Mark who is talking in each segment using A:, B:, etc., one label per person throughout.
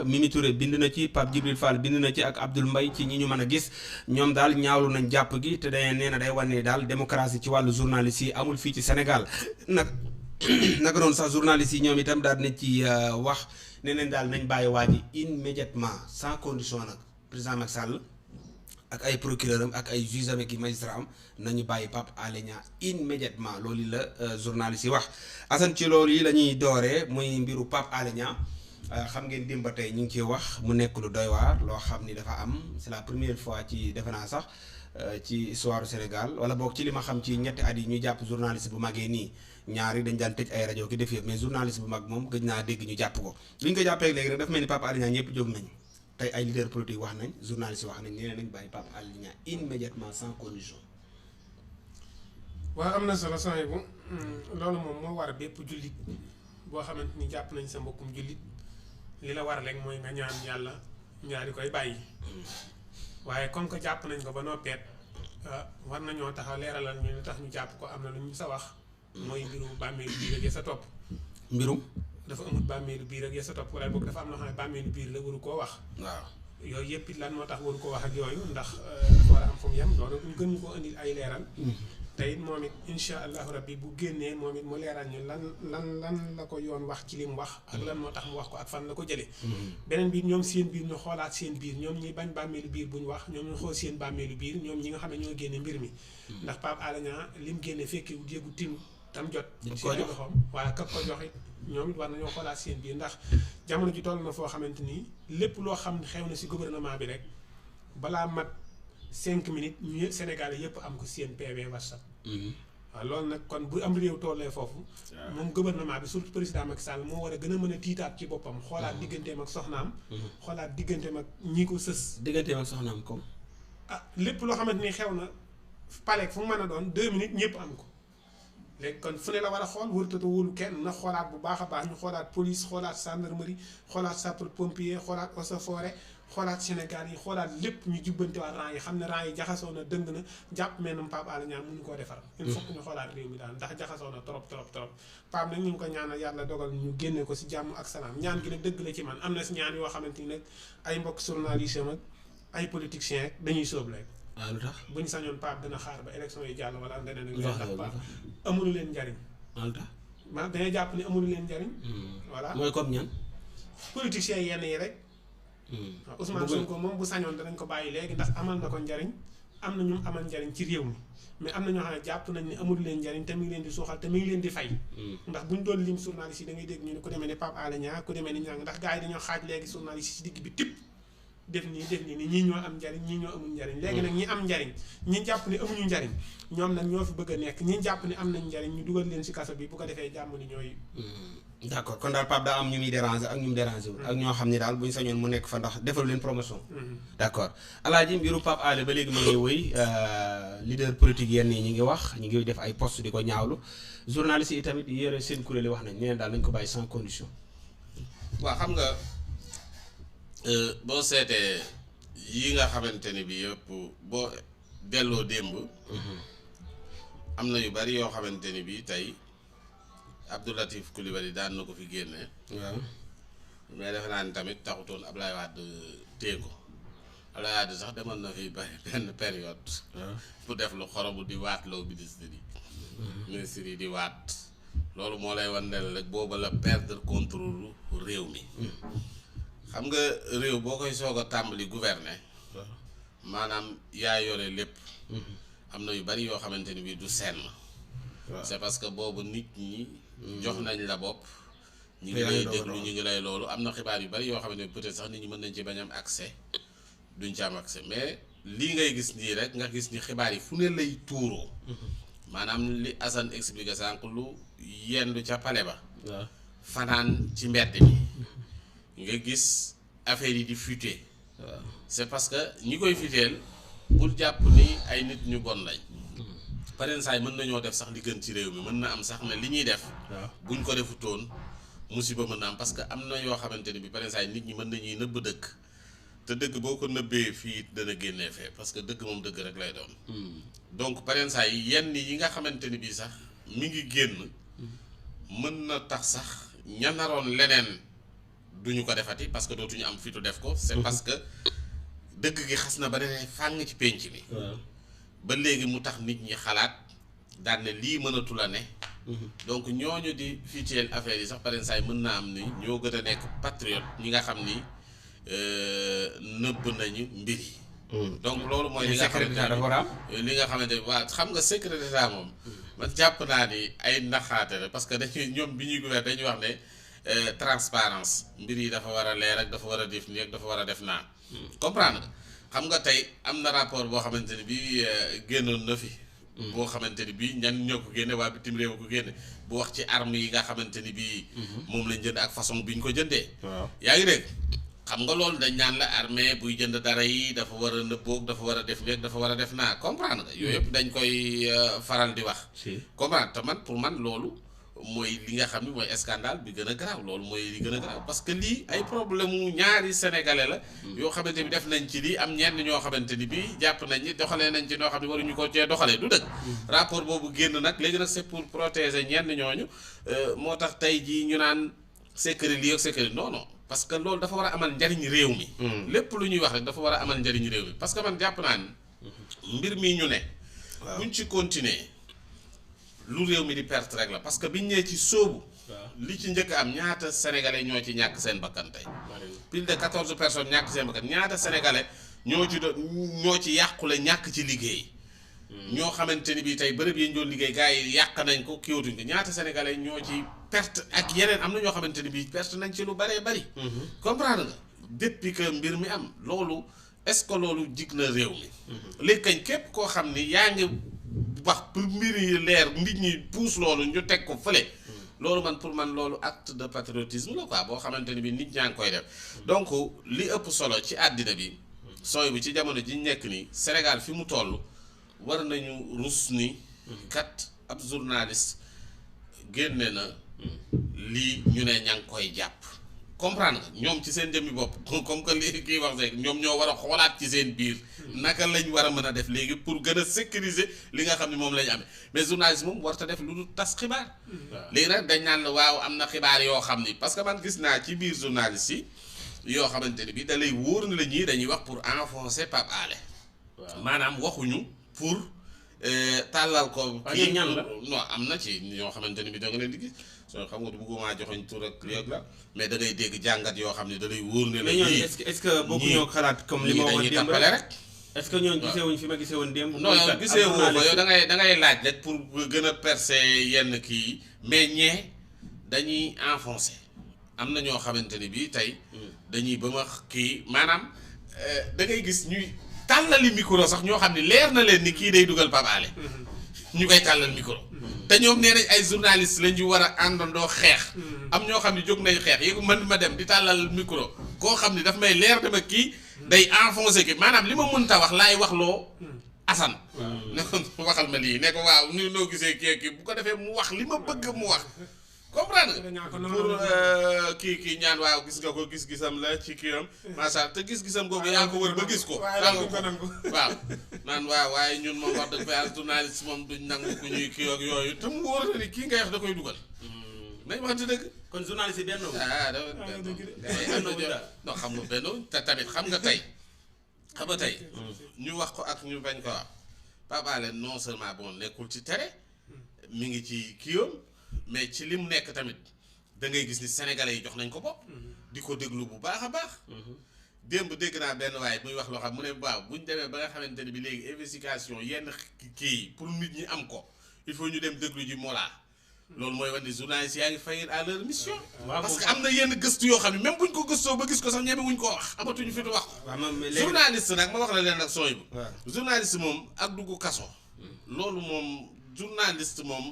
A: Mimi Touré bind na ci, Pape Djibril Fall bind na ci ak Abdoul Mbaye ci ñi ñu mën a gis ñoom daal ñaawlu nañ jàpp gi te day nee na day wane daal démocratie ci wàllu journaliste yi amul fii ci Sénégal nag naka noonu sax journaliste yi ñoom itam daal nañ ci wax ne nañ daal nañ bàyyi waa ji immédiatement sans condition nag président Macky Sall ak ay procureur am ak ay juge am ak i magistrat am nañu bàyyi Pape Alé Niang immédiatement loolu la journaliste yi wax Assane ci loolu yi la ñuy dooree muy mbiru Pape Alé Niang xam ngeen démb ba tey ñu ngi ciy wax mu nekk lu doy waar loo xam ni dafa am c'est la première fois ci defe naa sax ci histoire Sénégal wala boog ci li ma xam ci ñetti at yi ñu jàpp journaliste bu magee nii ñaari dañ daan tëj ay rajo ki def yëpp mais journaliste bu mag moom gëj naa dégg ñu jàpp ko li ñu ko jàppee léegi nag dafa mel ni Pape Alé Niang ñëpp jóg nañ tey ay leader politique wax nañ journaliste wax nañ nee nañ bàyyi Pape Alé Niang immédiatement sans condition.
B: waaw am na solo sooy bu loolu moom moo war bépp jullit boo xamante ni jàpp nañ sa mbokkum jullit li la war rek mooy nga ñaan yàlla ñaari koy bàyyi waaye comme que jàpp nañ ko ba noppeet war nañoo taxaw leeralal ñu li tax ñu jàpp ko am na lu ñu sa wax mooy mbiru bàmmeelu biir ak ya sa topp
A: mbirum
B: dafa amul bàmmeelu biir ak ya sa topp wala boog dafa am loo xam ne bàmmeelu biir la waru koo wax
A: waaw
B: yooyu yëpp it lan moo tax waru koo wax ak yooyu ndax dafa war a am fu mu yem loolu ñu gën ñu ko indil ay leeral te it moom it incha allahu rabbi bu génnee moom it mu leeral ñu lan la ko yoon wax ci li mu wax ak lan moo tax mu wax ko ak fan la ko jëlee beneen bi ñoom seen biir ñu xoolaat seen biir ñoom ñi bañ bàmmeelu biir bu ñu wax ñoom ñu xool seen bàmmeelu biir ñoom ñi nga xam ne ñoo génne mbir mi ndax Pape Alé Niang li mu génne fekkee wu jéegu tin tam jot si ay loxoom waaye kak ko jox it ñoom it war nañoo xoolaat seen biir ndax jamono ji toll na foo xamante ni lépp loo xam ne xew na si gouvernement bi rek balaa mat 5 minutes ñu Sénégal yëpp am ko seen PV WhatsApp waaw loolu nag kon bu am réew tollee foofu moom gouvernement bi surtout président Macky Sall moo war a gën a mën a tiitaat ci boppam xoolaat digganteem ak soxnaam xoolaat digganteem ak ñi ko sës
A: digganteem ak soxnaam comme
B: lépp loo xamante ni xew na palek fu mu mën a doon 2 minutes ñëpp am ko léegi kon fu ne la war a xool wërtata wóolu kenn na xoolaat bu baax a baax ñu xoolaat police xoolaat gendarmerie xoolaat sapeur pompier xoolaat eaux et forêt xoolaat Sénégal yi xoolaat lépp ñu jubbantewaat rang yi xam ne rang yi jaxasoo na dëng na jàpp meenam Pape Alé Niang mënu koo defar il faut que ñu xoolaat réew mi daal ndax jaxasoo na trop Pape nag ñu ngi ko ñaanal yàlla dogal ñu génne ko si jàmm ak salaam ñaan gi nag dëgg la ci man am na si ñaan yoo xamante ni nag ay mbokk journaliste ak ay politiciens ak dañuy sóob rek
A: waaw lu tax
B: buñ sañoon Pape dina xaar ba élection yi jàll wala leneen ak leneen ndax Pape amulu leen njariñ
A: waaw lu tax
B: man dañuy jàpp ni amulu leen njariñ voilà
A: mooy comme ñan
B: politiciens yenn yi rek waaw Ousmane Sonko moom bu sañoon danañ ko bàyyi léegi ndax amal na ko njariñ am na ñu amal njariñ ci réew mi mais am na ñoo xam ne jàpp nañ ni amul leen njariñ te mi ngi leen di suuxal te mi ngi leen di fay ndax buñ doon lim journaliste yi da ngay dégg ñu ne ku demee ni Pape Alé Niang ku demee ni ñang ndax gars yi dañoo xaaj léegi journaliste yi si digg bi tipp def nii ni ñii ñoo am njariñ ñii ñoo amul njariñ léegi nag ñi am njariñ ñi jàpp ni amuñu njariñ ñoom nag ñoo fi bëgg a nekk ñi jàpp ni am nañ njariñ ñu dugal leen si kaso bi bu ko defee jàmm ni ñooy
A: d'accord kon daal Pape daa am ñu muy déranger ak ñu mu déranger wul ak ñoo xam ne daal bu ñu sañoon mu nekk fa ndax defalu leen promotion d'accord alaaji mbiru Pape Alé ba léegi ma ngi wëy leader politique yenn yi ñi ngi wax ñi ngi def ay poste di ko ñaawlu journaliste yi tamit yore seen kuréel yi wax nañ nee daal nañ ko bàyyi sans condition
C: waaw xam nga boo seetee yi nga xamante ni bi yëpp boo delloo démb am na yu bari yoo xamante ni bi tey Abdou Latif Coulibaly daan na ko fi génne
A: waaw
C: mais defe naa ni tamit taxutoon Ablaye Wade téye ko Ablaye Wade sax demoon na fi benn période pour def lu xoromu di waat loo ministre yi di waat loolu moo lay wan ne rek booba la perdre contrôle réew mi xam nga réew boo koy soog a tàmbali gouverner maanaam yaa yore lépp am na yu bari yoo xamante ni bii du senn c'est parce que boobu nit ñi jox nañ la bopp ñi ngi lay déglu ñi ngi lay loolu am na xibaar yu bari yoo xamante ni peut-être sax nit ñi mën nañ ci bañ am accès duñ ci am accès mais lii ngay gis nii rek nga gis ni xibaar yi fu ne lay tuuroo maanaam li Assane expliqué sànq lu yendu ca pale ba fanaan ci mbedd mi nga gis affaire yi di fuité c'est parce que ñi koy futeel bul jàpp ni ay nit ñu bon lañ pareen saay mën nañoo def sax li gën ci réew mi mën na am sax ne li ñuy def buñ ko defutoon musiba mën na am parce que am na yoo xamante ni bi pareen saay nit ñi mën nañuy nëbb dëkk te dëgg boo ko nëbbee fii dana génnee fee parce que dëgg moom dëgg rek lay doon donc pareen saay yenn yi nga xamante ni bi sax mi ngi génn mën na tax sax ña naroon leneen duñu ko defati parce que dootuñu am fitu def ko. c'est parce que dëgg gi xas na ba ne fàng ci pénc mi. ba léegi mu tax nit ñi xalaat daan ne lii mënatu la ne. donc ñooñu di fiiteel affaire yi sax par exemple mën naa am ni ñoo gën a nekk patriote ñi nga xam ni nëbb nañu mbir yi. donc loolu mooy li nga xamante ni waa xam nga secret d'état moom. man jàpp naa ni ay naxaate la parce que dañuy ñoom bi ñuy gouverner dañuy wax ne transparence mbir yi dafa war a leer ak dafa war a def nii ak dafa war a def naa. comprendre nga xam nga tey am na rapport boo xamante ni bii génnoon na fi. boo xamante ni bii ñan ñoo ko génne waa bitim réew ko génne bu wax ci armes yi nga xamante ni bii. moom lañ jënd ak façon bi ñu ko jëndee. waaw yaa ngi dégg. xam nga loolu dañ naan la armée buy jënd dara yi dafa war a nëbboog dafa war a def léegi dafa war a def naa comprendre nga yooyu yëpp dañ koy faral di wax. comprendre te man pour man loolu mooy li nga xam ni mooy scandale bi gën a garaaw loolu mooy li gën a garaaw parce que lii ay problème mu ñaari sénégalais la. yoo xamante ni def nañ ci lii am ñenn ñoo xamante ni bii jàpp nañ ni doxalee nañ ci noo xam ne waruñu ko cee doxalee du dëgg. rapport boobu génn nag léegi nag c'est pour protéger ñenn ñooñu moo tax tey jii ñu naan sécurité lii ak sécurité non non. parce que loolu dafa war a amal njariñ réew mi. lépp lu ñuy wax rek dafa war a amal njariñ réew mi parce que man jàpp naa ni mbir mii ñu ne. buñ ci continuer lu réew mi di perte rek la parce que biñ ñëwee ci sóobu. li ci njëkk am ñaata sénégalais ñoo ci ñàkk seen bakkan tey. plus de 14 personnes ñàkk seen bakkan ñaata sénégalais ñoo ci yàqule ñàkk ci liggéey. ñoo xamante ni bii tey bërëb yi ñu doon liggéey gars yi yàq nañ ko kiiwatuñ ko ñaata sénégalais ñoo ci perte ak yeneen am na ñoo xamante ni bii perte nañ ci lu bëree bëri. comprendre nga depuis que mbir mi am loolu est-ce que loolu jig na réew mi. léegi kañ képp koo xam ni yaa ngi wax pour mbir yi leer nit ñi puus loolu ñu teg ko fële. loolu man pour man loolu acte de patriotisme la quoi boo xamante ni bii nit ñaa ngi koy def donc li ëpp solo ci àddina bi sooy bu ci jamono ji nekk nii Sénégal fi mu toll. war nañu rus ni kat ab journaliste génne na lii ñu ne ña ngi koy jàpp comprendre nga ñoom ci seen jëmmi bopp comme que li kii wax rek ñoom ñoo war a xoolaat ci seen biir naka lañ war a mën a def léegi pour gën a sécuriser li nga xam ne moom lañ amee mais journaliste moom warta def lu dul tas xibaar. léegi nag dañ naan la waaw am na xibaar yoo xam ni parce que man gis naa ci biir journaliste yi yoo xamante ni bi da lay wóor na la ñii dañuy wax pour enfoncer Pape Alé. maanaam waxuñu. pour tàllal ko. kii ñan la non am na ci ñoo xamante ni bi da nga leen di gis soo xam nga du bëgguma joxoñ tur ak léegi la mais da ngay dégg jàngat yoo xam ne da lay wóor ne la. ñii
A: est-ce que bokkuñoo xalaat comme li ma waxoon démb
C: rek.
A: est-ce que ñooñu gisee wuñ fi ma gisee woon démb.
C: non yow gisee woo ko yow da ngay laaj rek pour gën a percer yenn kii mais ñee dañuy enfoncer am na ñoo xamante ni bii tey dañuy ba ma kii maanaam da ngay gis ñuy. tàllali micro sax ñoo xam ne leer na leen ni kii day dugal Pape Alé ñu koy tàllal micro te ñoom nee nañ ay journaliste la ñu war a àndandoo xeex am ñoo xam ne jóg nañ xeex yéegi man ma dem di tàllal micro koo xam ne daf may leer dama kii day enfoncé ki maanaam li ma mënta wax laay wax loo Assane ne ko waxal ma lii ne ko waaw ni noo gisee kii bu ko defee mu wax li ma bëgg mu wax comprendre pour kii ñaan waaw gis nga ko gis-gisam la ci kii am macha allah te gis-gisam googu yaa ko wër ba gis ko waaw naan waaw waaye ñun moom wax dëgg fa yàlla journaliste moom duñ nangu ku ñuy kii ak yooyu te mu wóor na ni kii ngay wax da koy dugal nañ waxante dëgg
A: kon journaliste yi benn
C: non xam nga benn te tamit xam nga tey ñu wax ko ak ñu bañ ko wax Pape Alé non seulement bon nekkul ci tere mi ngi ci kiiwam mais ci li mu nekk tamit da ngay gis ni sénégalais yi jox nañ ko bopp. di ko déglu bu baax a baax. démb dégg naa benn waaye muy wax loo xam mu ne waaw bu ñu demee ba nga xamante ne bi léegi investigation yenn kii pour nit ñi am ko il faut ñu dem déglu ji Mollah loolu mooy wane ni journalistes yaa ngi faillir à leur mission. parce que am na yenn gëstu yoo xam ne même buñ ko gëstoo ba gis ko sax ñeme wuñ koo wax amatuñu fi wax ko. journaliste nag ma wax la leen nag sooy bu. journaliste moom ak dugg kaso. loolu moom. journaliste moom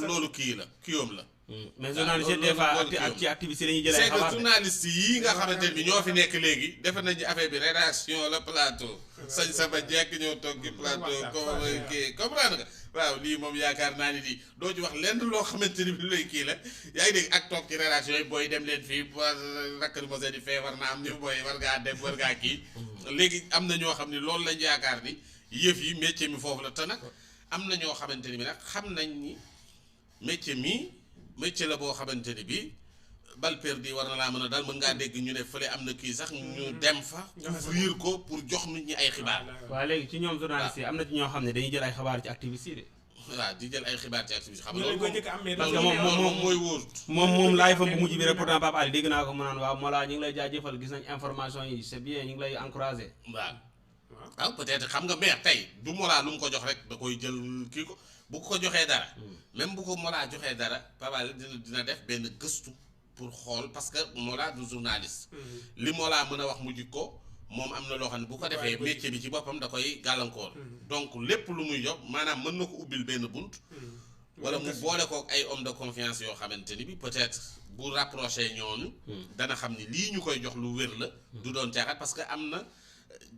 C: loolu kii la kiiwam la.
A: mais journaliste des fois ak ci activité la ñuy jëlee
C: c'est que journaliste yii nga xamante ne bi ñoo fi nekk léegi defe nañu affaire bi rédaction la plateau sañ sama jekk ñëw toog ci plateau comme kii comprendre nga waaw lii moom yaakaar naa ni di doo ci wax lenn loo xamante ni bi lay kii la yaa ngi dégg ak toog ci rédaction yi booy dem leen fii rakkali mose di fee war na am ni booy war ngaa dem war ngaa kii léegi am na ñoo xam ne loolu lañ yaakaar ni yëf yi métier mi foofu la te nag am na ñoo xamante ni bi nag xam nañ ni métier la boo xamante ni bi balle perdue war na laa mën a dal mën ngaa dégg ñu ne fële am na kii sax ñu dem fa couvrir ko pour jox nit ñi ay xibaar.
A: waaw léegi ci ñoom journaliste yi am na ci ñoo xam ne dañuy jël ay xabaar ci activiste yi de.
C: waaw di jël ay xibaar ci activiste xam nga
B: loolu
C: parce que moom mooy wóor.
A: moom laay fa bu mujj bi rek pourtant Pape Ali dégg naa ko mu naan waaw Mollah ñu ngi lay jaajëfal gis nañ information yi c'est bien ñu ngi lay encouragé.
C: waaw peut-être xam nga mais tey du Mollah lu mu ko jox rek da koy jël kii ko bu ko joxee dara. même bu ko Mollah joxee dara Pape Ali dina def benn gëstu pour xool parce que Mollah du journaliste. li Mollah mën a wax mu jik ko moom am na loo xam ne bu ko defee métier bi ci boppam da koy gàllankoor. donc lépp lu muy jox maanaam mën na ko ubbil benn bunt. wala mu boole kook ay homme de confiance yoo xamante ni bi peut-être bu rapproché ñooñu. dana xam ni lii ñu koy jox lu wér la. du doon caaxaan parce que am na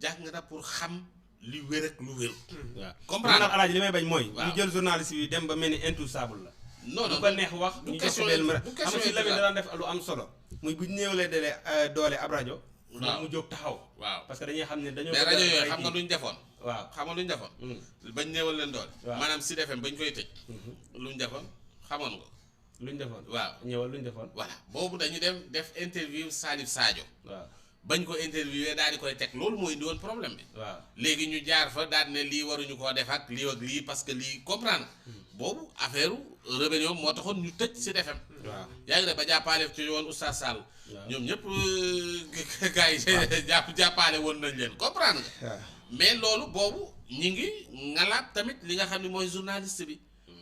C: jàng na pour xam li wér ak lu wér.
A: waaw
C: comprendre
A: alaaji li may bañ mooy. ñu jël journaliste yi dem ba mel ni intouchable la.
C: non
A: du ko neex wax ñu jox ko benn xam nga si Lamine daan def lu am solo. muy bu ñu néewalee doole ab rajo. mu jóg taxaw.
C: waaw
A: parce que dañuy xam ne dañoo.
C: mais rajo yooyu xam nga luñ defoon.
A: waaw
C: xam nga luñ defoon. bañ néewal leen doole. maanaam Sud FM bañ koy tëj. luñ defoon xamoon nga.
A: luñ defoon
C: waaw
A: ñëwal luñ defoon.
C: voilà boobu dañu dem def interview Salif Sadio.
A: waaw bañ
C: ko interviewé daal di koy teg loolu mooy indi woon problème bi.
A: waaw
C: léegi ñu jaar fa daal ne lii waruñu koo def ak lii parce que lii comprendre boobu affaire rébellion moo taxoon ñu tëj Sud FM.
A: waaw
C: yaa ngi ne ba jàppale ci woon Oustaz Sall. ñoom ñëpp gars yi jàppale woon nañ leen comprendre nga. mais loolu boobu ñi ngi ngalaat tamit li nga xam ne mooy journaliste bi.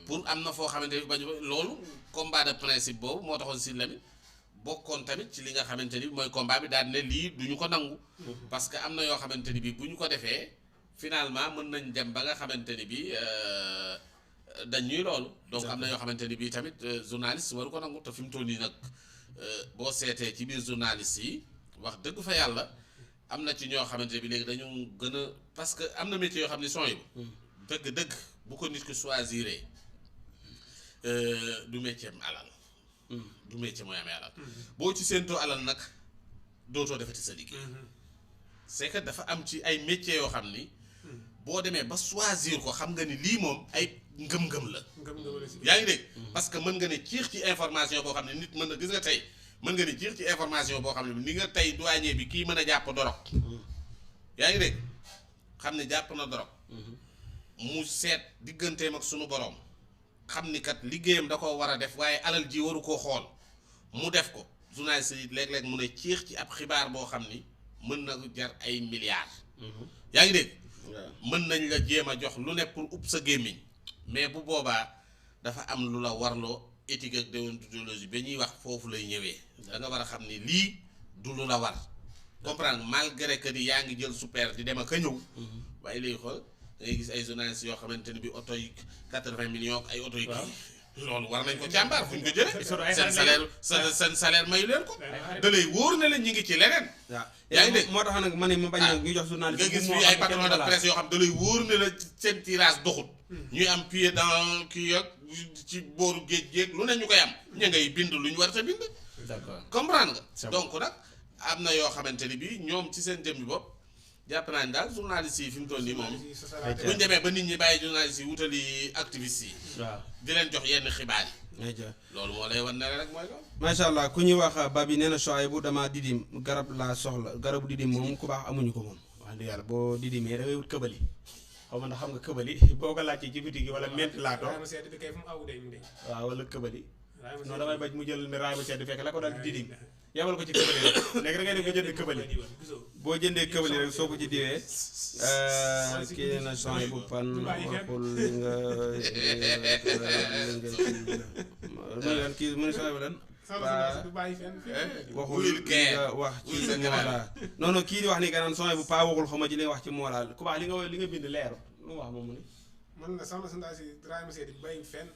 C: pour am na foo xamante ni bañ loolu combat de principe boobu moo taxoon si Lamine bokkoon tamit ci li nga xamante ni mooy combat bi daal ne lii duñu ko nangu. parce que am na yoo xamante ni bi bu ñu ko defee finalement mën nañ dem ba nga xamante ni bi dañuy loolu. donc am na yoo xamante ni bi tamit journaliste waru ko nangu te fi mu toll nii nag boo seetee ci biir journaliste yi wax dëgg fa yàlla am na ci ñoo xamante ni bi léegi dañu gën a parce que am na métier yoo xam ne son yi dëgg-dëgg bu ko nit ki choisiree du métier am alal. du métier mooy amee alal. boo ci séentoo alal nag dootoo defati sa liggéey. c'est que dafa am ci ay métiers yoo xam ni boo demee ba choisir ko xam nga ni lii moom ay ngëm-ngëm la. yaa ngi dégg. parce que mën nga ne ciix ci information boo xam ne nit mën na gis nga tey mën nga ne ciix ci information boo xam ne ni nga tey douanier bi kii mën a jàpp dorog. yaa ngi dégg xam ne jàpp na dorog. mu seet digganteem ak sunu borom. xam ni kat liggéeyam da ko war a def waaye alal ji waru koo xool mu def ko journaliste yi léeg-léeg mu ne ciix ci ab xibaar boo xam ni mën na jar ay milliards. yaa ngi dégg. mën nañ la jéem a jox lu ne pour ub sa gémmiñ mais bu boobaa dafa am lu la warloo éthique ak déontologie ba ñuy wax foofu lay ñëwee. da nga war a xam ni lii du lu la war. comprendre malgré que ni yaa ngi jël super di dem ak a ñëw. waaye léegi xool. da ngay gis ay journalistes yoo xamante ne bi oto yi 80 millions ay oto yi kii loolu war nañ ko càmbar fu ñu ko jëlee seen salaire mayu leen ko da lay wóor ne la ñu ngi ci leneen yaa ngi dégg
A: moo tax nag ma ne ma bañ nag ñu jox journaliste
C: nga gis fii ay patron de presse yoo xam da lay wóor ne la seen tirage doxut ñuy am pied dans kii ak ci booru géej lu ne ñu koy am ña ngay bind lu ñu war a bind
A: d'accord
C: comprendre nga donc nag am na yoo xamante ni bi ñoom ci seen jëmmi bopp jàpp naa ni daal journaliste yi fi mu toll nii moom bu ñu demee ba nit ñi bàyyi journaliste yi wutali activiste yi.
A: waaw
C: di leen jox yenn xibaar yi. loolu moo lay wan ne rek mooy loolu.
A: macha allah ku ñuy wax Babi nee na Souhaïbou dama didim garab laa soxla garabu didim moom ku baax amuñu ko moom. wax dëgg yàlla boo didimee da ngay wut këbali xaw ma ndax xam nga këbali boo ko laajtee ci bitig gi wala ment laato. waaw wala këbali. non damay bañ mu jël ne raay ma sedd fekk la ko daal di didim. yabal ko ci këbali rek léegi da ngay def nga jënd këbali boo jëndee këbali rek soo ko ci diwee kii na Souhaïbou pan waxul li nga kii mu ne Souhaïbou lan waxul li nga wax ci Mollah non non kii di wax ni ganaan Souhaïbou pa waxul xaw ma ci li nga wax ci Mollah ku baax li nga bind leeru lu mu wax moom mu ne
B: man la soxna Sanda si Rahima Seydi bàyyi fenn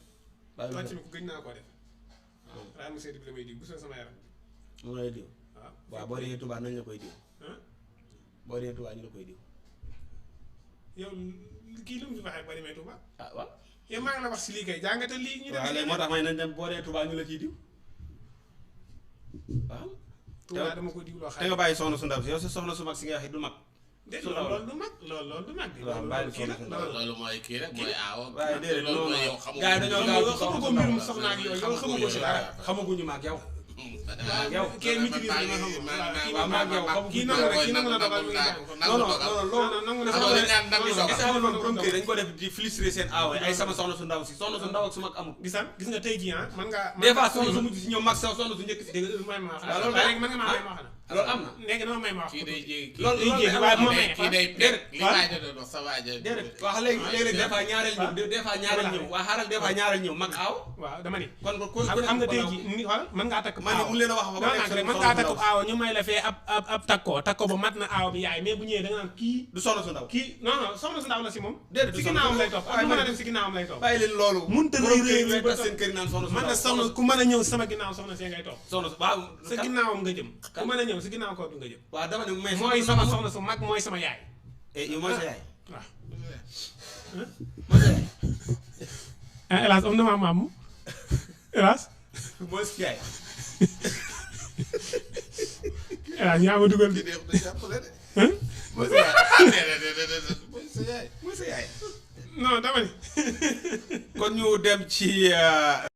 B: tocc mi ko gëj naa koo def Rahima Seydi bi la may diw bu sama yaram
A: moom lay diw waaw boo dee Touba nañ la koy diw boo dee Touba ñu la koy diw
B: yow kii lu mu fi waxee boo demee Touba
A: ah waaw
B: yow maa ngi la wax si lii kay jàngate lii ñu
A: waaw léegi moo tax may nañ dem boo dee Touba ñu la ciy diw waaw
B: Touba dama ko diw loo xam
A: te nga bàyyi soxna su ndaw si yow sa soxna su mag si nga wax du mag
B: loolu du mag loolu du mag
A: waaw bàyyi kii nag
C: loolu mooy kii rek mooy aawa
A: waaye déedéet
C: loolu
A: non
C: mooy
A: non
C: yow xamu
A: gars yi dañoo gaaw
B: xamu ko mbirum soxna ak yow xamaguñu si dara
A: xamaguñu ma ak yow yow
B: kii maîtrise bi ma xam
A: waaw maa ngi yow
B: kii nangu rek kii nangu na dogal muy jàng nangu na
A: borom kër dañ ko def di filtrer seen aaw ay sama soxna su ndaw si soxna su ndaw ak su mag amul
B: gisaan gis nga tey jii man nga
A: des fois soxna su mujj si ñoom mag soxna su njëkk si
B: dégg may ma wax
A: loolu
B: léegi mën nga maa may ma wax
A: loolu am na
B: léegi dama may ma wax
C: kii day jéeg
A: loolu
B: jéeg waaye moo may
C: kii day pet li waaj a doon wax sa waaj a
A: déedéet wax léegi des fois ñaareel ñëw des fois ñaareel ñëw waa xaaral des fois ñaareel ñëw mag aaw
B: waaw dama ni
A: kon
B: xam nga tey jii ni xool mën ngaa takk
A: man mu leen a wax
B: mën ngaa takk aaw ñu may la fee ab takkoo ba mat na aaw bi yaay mais bu ñëwee da nga naan kii
A: du soxna su ndaw
B: kii non non soxna su ndaw la si moom
A: déedéet
B: si ginnaawam lay topp ak lu mën a dem si ginnaawam lay topp
A: bàyyi leen loolu
B: munta réy
A: ba seen kër naan soxna su
B: man na soxna ku mën a ñëw sama ginnaaw soxna see ngay topp
A: soxna su waaw
B: sa ginnaawam nga jëm ku mën a ñëw si ginnaaw kooku nga jëm
A: waaw dama ne mais
B: mooy sama soxna su mag mooy sama yaay
A: yow mooy sa yaay
B: waaw
A: mooy sa yaay
B: hélas am na maa maamu hélas
A: mooy sa yaay
B: hélas yaa ma dugal
C: kii de jàppale de mooy sa yaay
A: mooy sa yaay
B: non dama ni
A: kon ñu dem ci